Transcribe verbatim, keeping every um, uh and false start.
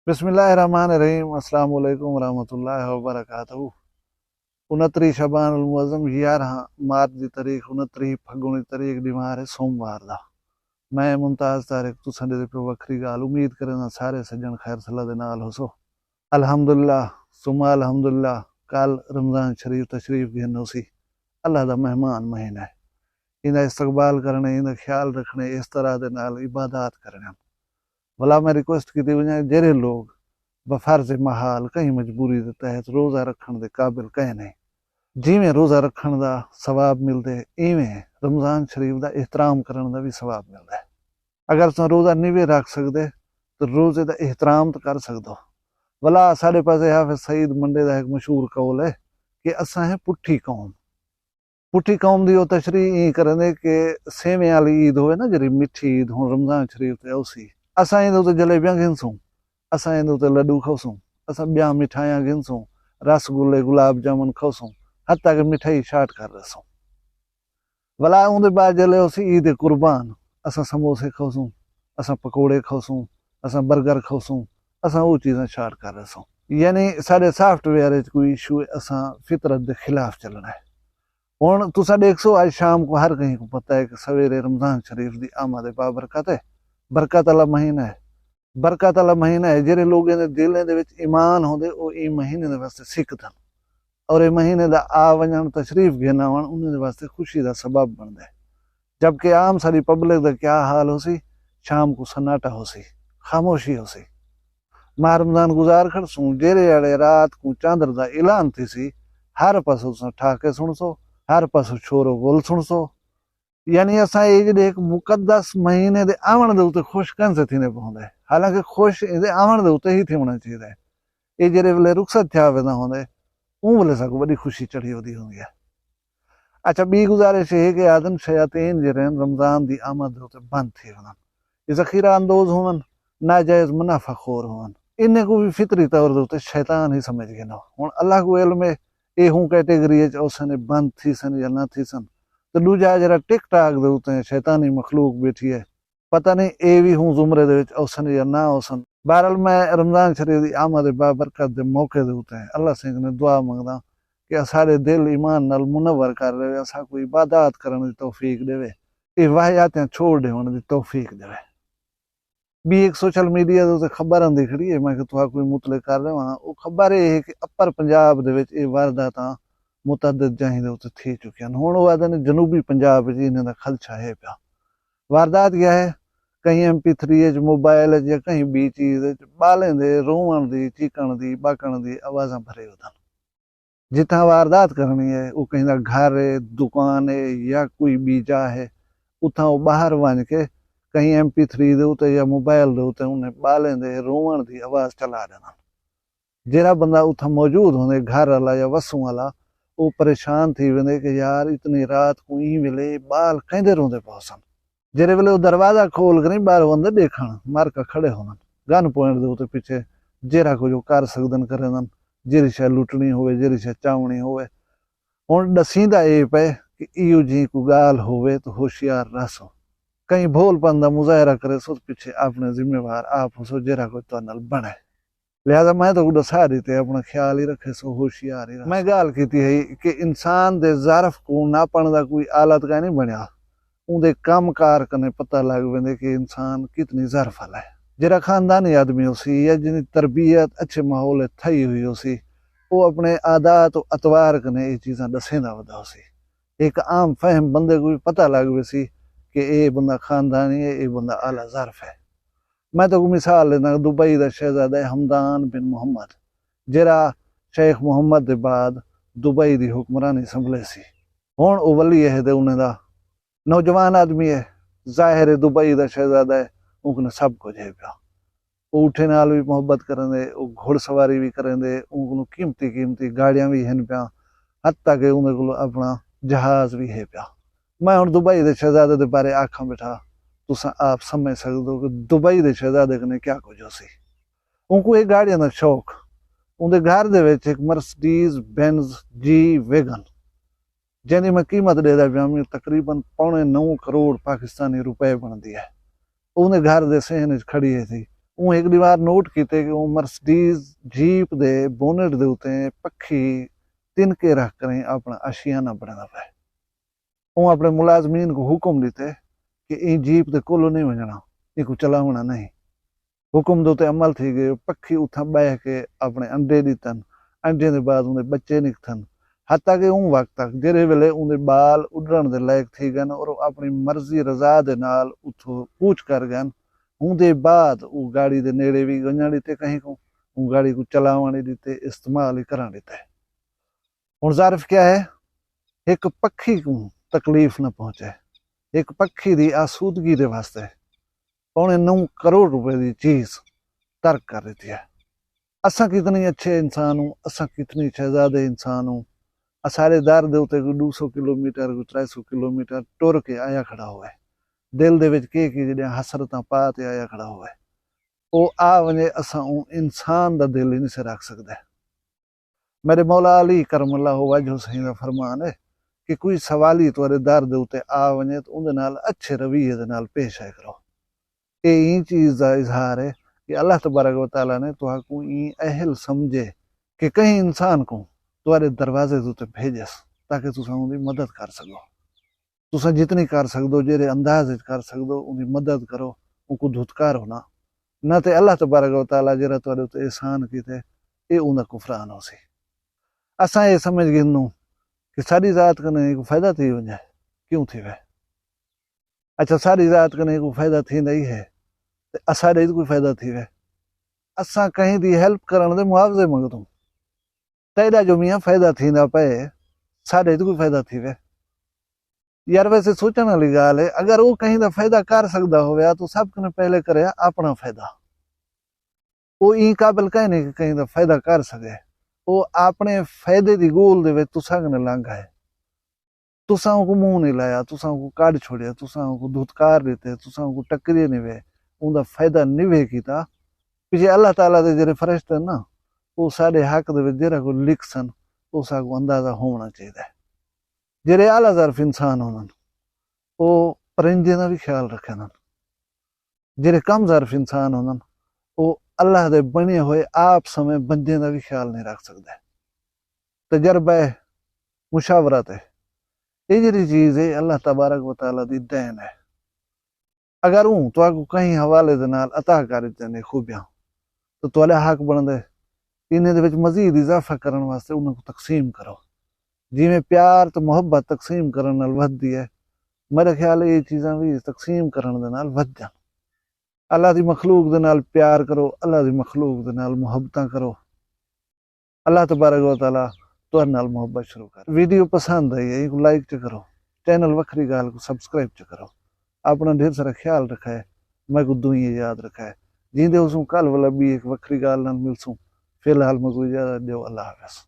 بسم اللہ الرحمن الرحیم۔ السلام علیکم ورحمۃ اللہ وبرکاتہ۔ انتری شعبان المعظم، یارہاں مارچ دی تاریخ، انتری پھگن دی تاریخ، ݙینہوار ہے سوموار دا۔ میں ممتاز طارق تساں ݙیہدے پیو وکھری ڳالھ۔ امید کرینداں سارے سڄݨ خیر صلاح دے نال ہوسو۔ الحمدللہ، ثم الحمدللہ، کل رمضان شریف تشریف گھن ہوسی۔ اللہ دا مہمان مہینہ ہے، ایندا استقبال کرݨے، ایندا خیال رکھݨے، اس طرح دے نال عبادات کرݨے۔ ولا میں ریکویسٹ کیتی ونڄاں، جیڑھے لوگ بفرض محال کہیں مجبوری دے تحت روزہ رکھݨ دے قابل کہیں نہیں، جیویں روزہ رکھݨ دا ثواب ملدے، ایویں رمضان شریف دا احترام کرݨ دا وی ثواب ملدا ہے۔ اگر تساں روزہ نیوے رکھ سڳدے تو روزے دا احترام تو کر سڳدو۔ ولا ساݙے پاسے حافظ سعید منڈے دا ہک مشہور قول ہے کہ اساں ہیں پٹھی قوم۔ پٹھی قوم دی او تشریح ایں کریندے کہ سیویں والی عید ہووے نا، جیڑھی مٹھی عید، ہݨ رمضان شریف تے اوسی، اساں ایندے اتے جلیبیاں گھنسوں، اساں ایندے اتے لڈو کھوسوں، اساں ٻیاں مٹھائیاں گھنسوں، رس گلے، گلاب جامن کھوسوں، حتیٰ کہ مٹھائی شارٹ کر ݙیسوں۔ ولا اوندے بعد جلے ہوسی عید قربان، اساں سموسے کھوسوں، اساں پکوڑے کھوسوں، اساں برگر کھوسوں، اساں او چیزاں شارٹ کر ݙیسوں۔ یعنی ساݙے سافٹ ویئر وچ کوئی ایشو ہے، اساں فطرت دے خلاف چلݨا ہے۔ ہݨ تساں ݙیکھسو، اڄ شام کوں ہر کہیں کوں پتہ ہے کہ سویرے رمضان شریف دی آمد بابرکت ہے، برکت والا مہینہ ہے۔ برکت والا مہینہ ہے، جیڑھے لوگیں دے دلیں دے وچ ایمان ہوندے، او ایں مہینے دے واسطے سکدن، اور اے مہینے دا آ ونڄݨ، تشریف گھن آوݨ، انہیں دے واسطے خوشی دا سبب بݨدا ہے۔ جبکہ عام ساری پبلک دا کیا حال ہوسی؟ شام کوں سناٹا ہوسی، خاموشی ہوسی۔ ماہ رمضان گزار کھڑسوں، جیڑھے آڑے رات کوں چاندر دا اعلان تھیسی، ہر پاسوں تساں ٹھاکے سݨسو، ہر پاسوں شور و غل سݨسو۔ یعنی اساں اے جیڑھے ہک مقدس مہینے دے آوݨ دے اتے خوش کینسے تھیندے پوندے، حالانکہ خوش ایندے آوݨ دے اتے ہی تھیوݨا چاہیدا ہے۔ اے جیڑھے ویلے رخصت تھیا ویندا ہوندے، اوں ویلے ساکوں وݙی خوشی چڑھی ودی ہوندی ہے۔ اچھا، ٻی گزارش اے ہے کہ آہدن شیاطین جیڑھے ہن رمضان دی آمد دے اتے بند تھی ویندن، اے ذخیرہ اندوز ہوون، ناجائز منافع خور ہوون، انہیں کوں وی فطری طور دے اتے شیطان ہی سمجھ گھنو۔ ہݨ اللہ کوں علم ہے اے ہوں کیٹیگری اچ اوسن، اے بند تھیسن یا نہ تھیسن، تے ݙوجھا جیڑھا ٹک ٹاک دے اتے شیطانی مخلوق ٻیٹھی ہے، پتہ نہیں اے وی ہوں زمرے دے وچ اوسن یا نہ اوسن۔ بہرحال، میں رمضان شریف دی آمد بابرکت دے موقع دے اتے اللہ سئیں کنے دعا منگداں کہ اساݙے دل ایمان نال منور کر ݙیوے، اساکوں عبادات کرݨ دی توفیق ݙیوے، اے واہیاتیاں چھوڑ ݙیوݨ دی توفیق ݙیوے۔ ٻی ہک سوشل میڈیا دے اتے خبر آندی کھڑی ہے، میں کہ تہاکوں مطلع کر ݙیواں۔ او خبر اے ہے کہ اپر پنجاب دے وچ اے وارداتاں متعدد جاہیں دے اتے تھی چکیاں ہن۔ ہݨ او آہدن جنوبی پنجاب وچ انہیں دا خدشہ ہے پیا۔ واردات کیا ہے؟ کہیں ایم پی تھری اچ، موبائل اچ یا کہیں ٻی چیز اچ ٻالیں دے رووݨ دی، چیکݨ دی، ٻاکݨ دی آوازاں بھرے ودن۔ جتھاں واردات کرݨی ہے، او کہیں دا گھر ہے، دکان ہے یا کوئی ٻی جاہ ہے، اتھاں او ٻاہر ونڄ کے کہیں ایم پی تھری دے اتے یا موبائل دے اتے انہیں ٻالیں دے رووݨ دی آواز چلا ݙیندن۔ جیڑھا بندہ اتھاں موجود ہوندے، گھر والا یا وسوں والا، او پریشان تھی ویندے کہ یار، اتنی رات کوں ایں ویلے ٻال کیندے روندے پئے ہوسن۔ جیڑھے ویلے او دروازہ کھول کے نہیں ٻاہر وندے ݙیکھݨ، مارکا کھڑے ہوندن۔ گن پوائنٹ دے اتے پچھے جیڑھا کجھ او کر سڳدن کریندن، جیڑھی شے لٹݨی ہووے، جیڑھی شے چاوݨی ہووے۔ ہݨ ݙسیندا اے پئے کہ ایہو جہیں کوئی ڳالھ ہووے تاں ہوشیار رہسو۔ کہیں بھولپن دا مظاہرہ کریسو تاں پچھے اپݨے ذمہ وار آپ ہوسو، جیڑھا کجھ تہاݙے نال بݨے۔ لہذا میں تہاکوں ݙسا ݙتے، اپݨا خیال ہی رکھیسو، ہوشیار ہی رہسو۔ میں ڳالھ کیتی ہئی کہ انسان دے ظرف کوں ناپݨ دا کوئی آلہ تاں کائنی بݨیا، اوندے کم کار کنیں پتہ لڳ ویندے کہ انسان کتنی ظرف والا ہے۔ جیڑھا خاندانی آدمی ہوسی یا جیندی تربیت اچھے ماحول اچ تھئی ہوئی ہوسی، او اپݨے عادات و اطوار کنیں اے چیزاں ݙسیندا ودا ہوسی۔ ہک عام فہم بندے کوں وی پتہ لڳ ویسی کہ اے بندہ خاندانی ہے، اے بندہ اعلیٰ ظرف ہے۔ میں تہاکوں مثال ݙینداں، دبئی دا شہزادہ ہے حمدان بن محمد، جیڑھا شیخ محمد دے بعد دبئی دی حکمرانی سنبھلیسی۔ ہݨ او ولی عہد ہے انہیں دا، نوجوان آدمی ہے، ظاہر ہے دبئی دا شہزادہ ہے، اوں کنے سب کجھ ہے پیا۔ او اٹھیں نال وی محبت کریندے، او گھڑ سواری وی کریندے، اوں کولوں قیمتی قیمتی گاڑیاں وی ہن پیاں، حتیٰ کہ اوندے کولوں اپݨا جہاز وی ہے پیا۔ میں ہݨ دبئی دے شہزادے دے بارے آکھاں ٻیٹھا، تساں آپ سمجھ سڳدو کہ دبئی دے شہزادے کنے کیا کجھ ہوسی۔ اونکوں اے گاڑیاں دا شوق۔ اوندے گھر دے وچ ہک مرسڈیز بینز جی ویگن، جیندی میں قیمت ݙیہدا پیاں، تقریباً پونے نو کروڑ پاکستانی روپے بݨدی ہے۔ اوندے گھر دے صحن اچ کھڑی ہے تھی۔ اوں ہک ݙینہوار نوٹ کیتے کہ اوں مرسڈیز جیپ دے بونٹ دے اتے پکھی تنکے رکھ کریں اپݨا آشیانہ بݨیندا پئے۔ اوں اپݨے ملازمین کوں حکم ݙتے کہ ایں جیپ دے کولھوں نئیں ونڄݨا، اینکوں چلاوݨا نئیں۔ حکم دے اتے عمل تھی ڳئے۔ پکھی اتھاں ٻہہ کے اپݨے انڈے ݙتن۔ انڈیاں دے بعد اوندے ٻچے نکتھن، حتیٰ کہ اوں وقت تک جیڑھے ویلے اوندے ٻال اݙݨ دے لائق تھی ڳن اور او اپݨی مرضی رضا دے نال اتھوں کوچ کر ڳن۔ اوندے بعد او گاڑی دے نیڑے وی ونڄݨ ݙتے کہیں کوں، اوں گاڑی کوں چلاوݨ ہی ݙتے، استعمال ہی کرݨ ݙتے۔ ہݨ ظرف کیا ہے؟ ہک پکھی کوں تکلیف نہ پہنچے، ہک پکھی دی آسودگی دے واسطے پونے نو کروڑ روپے دی چیز ترک کر ݙتی ہے۔ اساں کتنی اچھے انسان ہوں، اساں کتنی شہزادے انسان ہوں۔ اساݙے در دے اتے کوئی ݙو سو کلومیٹر، کوئی ترے سو کلومیٹر ٹر کے آیا کھڑا ہوئے، دل دے وچ کے کے جڑیاں حسرتاں پا تے آیا کھڑا ہوئے، او آ ونڄے، اساں اوں انسان دا دل ہی نہیں سے رکھ سڳدے۔ میݙے مولا علی کرم اللہ وجہ سائیں دا فرمان ہے کہ کوئی سوالی تہاݙے در دے اتے آ ونڄے تے اوندے نال اچھے رویے دے نال پیش آئے کرو۔ اے ایں چیز دا اظہار ہے کہ اللہ تبارک و تعالیٰ نے تہاکوں ایں اہل سمجھے کہ کہیں انسان کوں تہاݙے دروازے دے اتے بھیجس تاکہ تساں اوندی مدد کر سڳو۔ تساں جتنی کر سڳدو، جیڑھے انداز وچ کر سڳدو، اوندی مدد کرو، اونکوں دھتکارو نہ۔ نہ تے اللہ تبارک و تعالیٰ جیڑھا تہاݙے اتے احسان کیتے، اے اوندا کفران ہوسی۔ اساں اے سمجھ گھندوں کہ ساݙی ذات کنیں کوں فائدہ تھی ونڄے، کیوں تھیوے؟ اچھا، ساݙی ذات کنیں کوں فائدہ تھیندا ہی ہے تے اساݙے تے کوئی فائدہ تھیوے؟ اساں کہیں دی ہیلپ کرݨ دے معاوضے منگدوں۔ تیݙا جو میاں فائدہ تھیندا پئے، ساݙے تے کوئی فائدہ تھیوے؟ یار، ویسے سوچݨ والی ڳالھ ہے، اگر او کہیں دا فائدہ کر سڳدا ہووے ہا تاں سب کنوں پہلے کرے ہا اپݨا فائدہ۔ او ایں قابل کائنی کہ کہیں دا فائدہ کر سڳے۔ او اپݨے فائدے دی ڳول دے وچ تساں کنوں لنگھ آئے۔ تساں اونکوں منہ نہیں لایا، تساں اونکوں کڈھ چھوڑیا، تساں اونکوں دھتکار ݙتے، تساں اونکوں ٹکرے نہیں وے، اوندا فائدہ نہیں وے کیتا۔ پچھے اللہ تعالیٰ دے جیڑھے فرشتے ہن نا، او ساݙے حق دے وچ جیڑھا کوئی لکھسن، او ساکوں اندازہ ہووݨا چاہیدا ہے۔ جیڑھے اعلیٰ ظرف انسان ہوندن، او پرندیاں دا وی خیال رکھیندن۔ جیڑھے کم ظرف انسان ہوندن، او اللہ دے بݨے ہوئے آپ سمیں بندیاں دا وی خیال نہیں رکھ سڳدے۔ تجربہ ہے، مشاورت ہے، اے جیڑھی چیز ہے، اللہ تبارک و تعالیٰ دی دین ہے۔ اگر اوں تہاکوں کہیں حوالے دے نال عطا کر ݙتن اے خوبیاں، تاں تہاݙا حق بݨدے انہیں دے وچ مزید اضافہ کرݨ واسطے انہاں کوں تقسیم کرو۔ جیویں پیار تے محبت تقسیم کرݨ نال ودھدی ہے، میݙا خیال ہے اے چیزاں وی تقسیم کرݨ دے نال ودھ ڄن۔ اللہ دی مخلوق دے نال پیار کرو، اللہ دی مخلوق دے نال محبتاں کرو۔ اللہ تبارک و تعالیٰ تہاݙے نال محبت شروع کر۔ ویڈیو پسند آئی ہے، اینکوں لائک چا کرو، چینل وکھری ڳالھ کوں سبسکرائب چا کرو۔ اپݨا ڈھیر سارا خیال رکھائے، میکوں دعائیں یاد رکھائے۔ جیندے ہوسوں کل ولا ٻئی ہک وکھری ڳالھ نال ملسوں۔ فی الحال میکوں اجازت ݙیو، اللہ حافظ۔